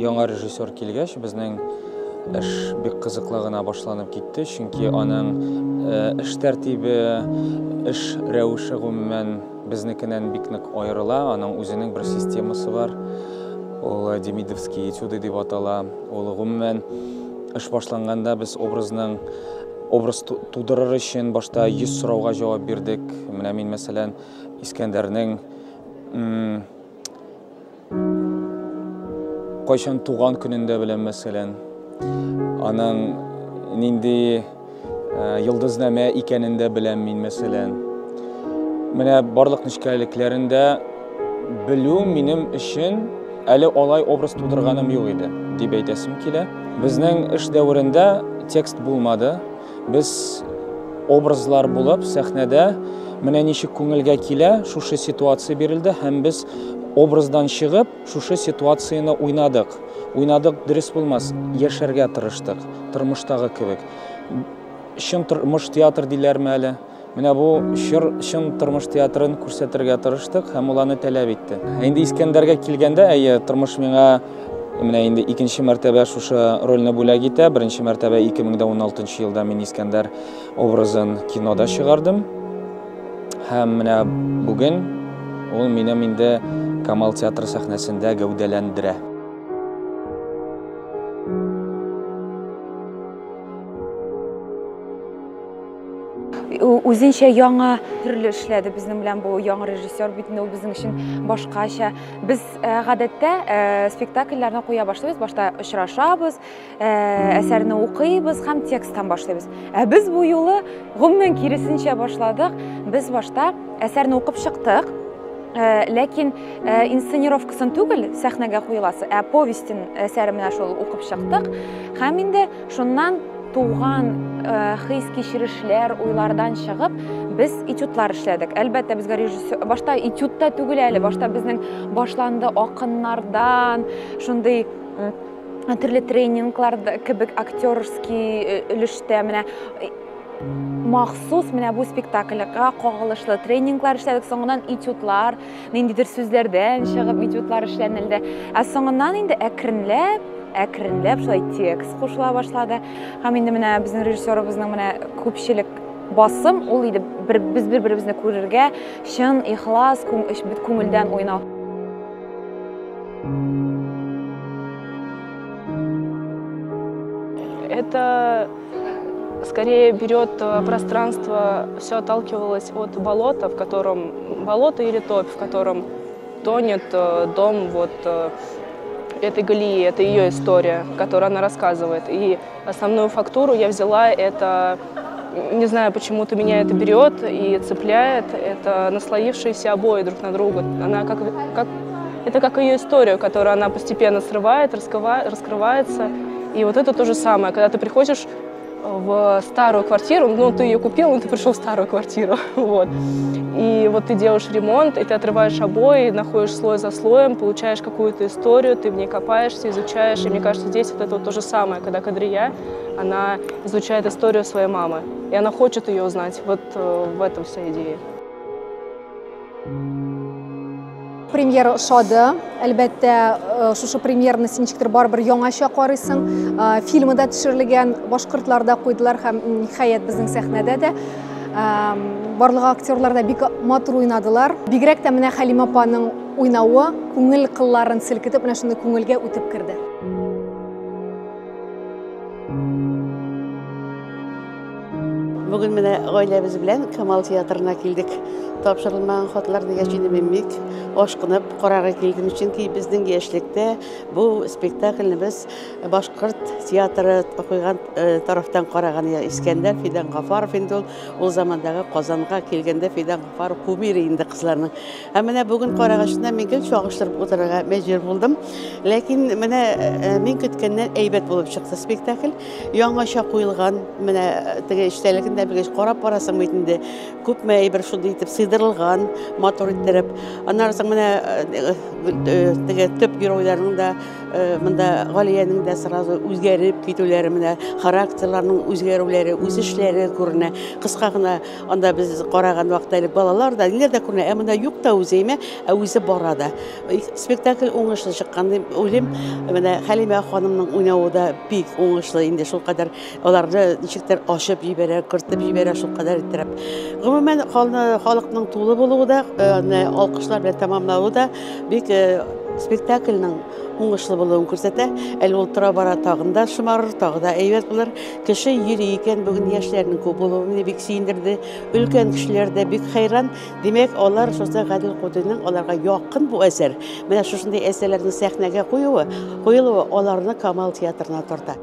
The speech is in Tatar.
Яңа режиссер килгәч, безнең эш бик кызыклы гына башланып китте, чөнки аның эш тәртибе, эш рәвеше гомумән безнекеннән бик нык аерыла. Аның үзенең бер системасы бар. Ул Демидовские этюды дип атала. Ул гомумән эш башланганда без образның образ тудырыр өчен башта 100 сорауга җавап бирдек. Менә мин, мәсәлән, Искәндәрнең кайчан туган көнендә беләм, мәсәлән, аның нинди йолдызнамә икәнен дә беләм мин, мәсәлән. Менә барлык нечкәлекләрен дә белү минем өчен әле алай образ тудырганым юк иде, дип әйтәсем килә. Безнең эш дәверендә текст булмады. Без образлар булып сәхнәдә менә ничек күңелгә килә, шушы ситуация бирелде һәм без образдан чыгып, шушы ситуацияне уйнадык. Уйнадык дөрес булмас, яшәргә тырыштык, тормыштагы кебек. Чын тормыш театр диләрме әле? Менә бу чор чын тормыш театрын күрсәтергә тырыштык һәм ул аны таләп итте. Инде Искәндәргә килгәндә, әйе, тормыш миңа менә инде икенче мәртәбә шушы рольне бүләк итә. Беренче мәртәбә 2016 елда мин Искәндәр образын кинода чыгардым. Һәм менә бүген ул минем инде Камал театры сәхнәсендә гәүдәләндерә. Үзенчә яңа төрле эшләде безнең белән бу яңа режиссер бит инде ул безнең өчен башкача. Без гадәттә спектакльләрне куя башлыйбыз, башта очрашабыз, әсәрне укыйбыз һәм тексттан башлыйбыз. Ә без бу юлы гомумән киресенчә башладык. Без башта әсәрне укып чыктык, ләкин инсценировкасын түгел, сәхнәгә куеласы, ә повестен әсәре менә шул укып чыктык. Һәм инде шуннан туган хис-кичерешләр, уйлардан чыгып, без этюдлар эшләдек. Әлбәттә, безгә режиссер башта этюд та түгел әле, башта безнең башланды акыннардан, шундый төрле тренинглар кебек актерский өлештә менә махсус менә бу спектакльгә кагылышлы тренинглар эшләдек, соңыннан этюдлар, ниндидер сүзләрдән чыгып этюдлар эшләнелде. Ә соңыннан инде әкренләп, әкренләп шулай текст кушыла башлады. Һәм инде менә безнең режиссерыбызның менә күпчелек басым ул иде, без бер-беребезне күрергә, чын, ихлас, бит күңелдән уйнау. Это скорее берет пространство, все отталкивалось от болота, в котором болото или топь, в котором тонет дом вот этой Галии, это ее история, которую она рассказывает. И основную фактуру я взяла, это, не знаю, почему-то меня это берет и цепляет, это наслоившиеся обои друг на друга. Она это как ее историю, которую она постепенно срывает, раскрывается. И вот это то же самое, когда ты приходишь в старую квартиру, ну, ты ее купил, но ты пришел в старую квартиру, вот. И вот ты делаешь ремонт, и ты отрываешь обои, находишь слой за слоем, получаешь какую-то историю, ты в ней копаешься, изучаешь. И мне кажется, здесь вот это вот то же самое, когда Кадрия, она изучает историю своей мамы, и она хочет ее узнать. Вот в этом вся идея. Премьера ошады. Әлбәттә, шушы премьераны син ничектер барыбер яңача карыйсың. Фильмы да төшерелгән, башкортлар да куйдылар һәм ниһаять безнең сәхнәдә дә. Барлык актерлар да бик матур уйнадылар. Бигрәк тә менә Хәлимә апаның уйнавы күңел кылларын селкетеп, менә шундый күңелгә үтеп керде. Бүген менә гаиләбез белән Камал театрына килдек. Тапшырылмаган хатлар дигәч инде мин бик ашкынып карарга килдем, чөнки безнең яшьлектә бу спектакльне без башкорт театры куйган тарафтан караган Искәндәр Фидан Гафаров инде ул замандагы Казанга килгәндә Фидан Гафаров кумиры инде кызларның. Һәм менә бүген карагачында мин гел чагыштырып утырырга мәҗбүр булдым. Ләкин менә мин көткәннән әйбәт булып чыкты спектакль. Яңача куелган, менә теге эчтәлеген дә белгәч карап барасың бит инде. Күпме әйбер шундый итеп сыйдырылган, матур иттереп. Аннары соң менә теге төп геройларның да Монда Галиянең дә сразу үзгәреп китүләре, менә характерларының үзгәрүләре, үсешләре күренә. Кыска гына анда без караган вакытта элек балалар да, ниләр дә күренә, ә монда юк та үзе, әйме, ә үзе бара да. Спектакль уңышлы чыккан дип уйлыйм. Менә Хәлимә ханымның уйнавы да бик уңышлы инде, шулкадәр аларны ничектер ачып җибәрә, кертеп җибәрә, шулкадәр иттереп. Гомумән, халыкның тулы булуы да, алкышлар белән тәмамлавы да бик спектакльнең уңышлы булуын күрсәтә. Әле ул тора-бара тагын да шомарыр, тагы да әйбәт булыр. Кеше йөри икән, бүген яшьләрнең күп булуы мине бик сөендерде. Өлкән кешеләр дә бик хәйран. Димәк, алар шушы Гадел Кутуйның аларга якын бу әсәр. Менә шушындый әсәрләрнең сәхнәгә куюы, куелуы аларны Камал театрына тарта.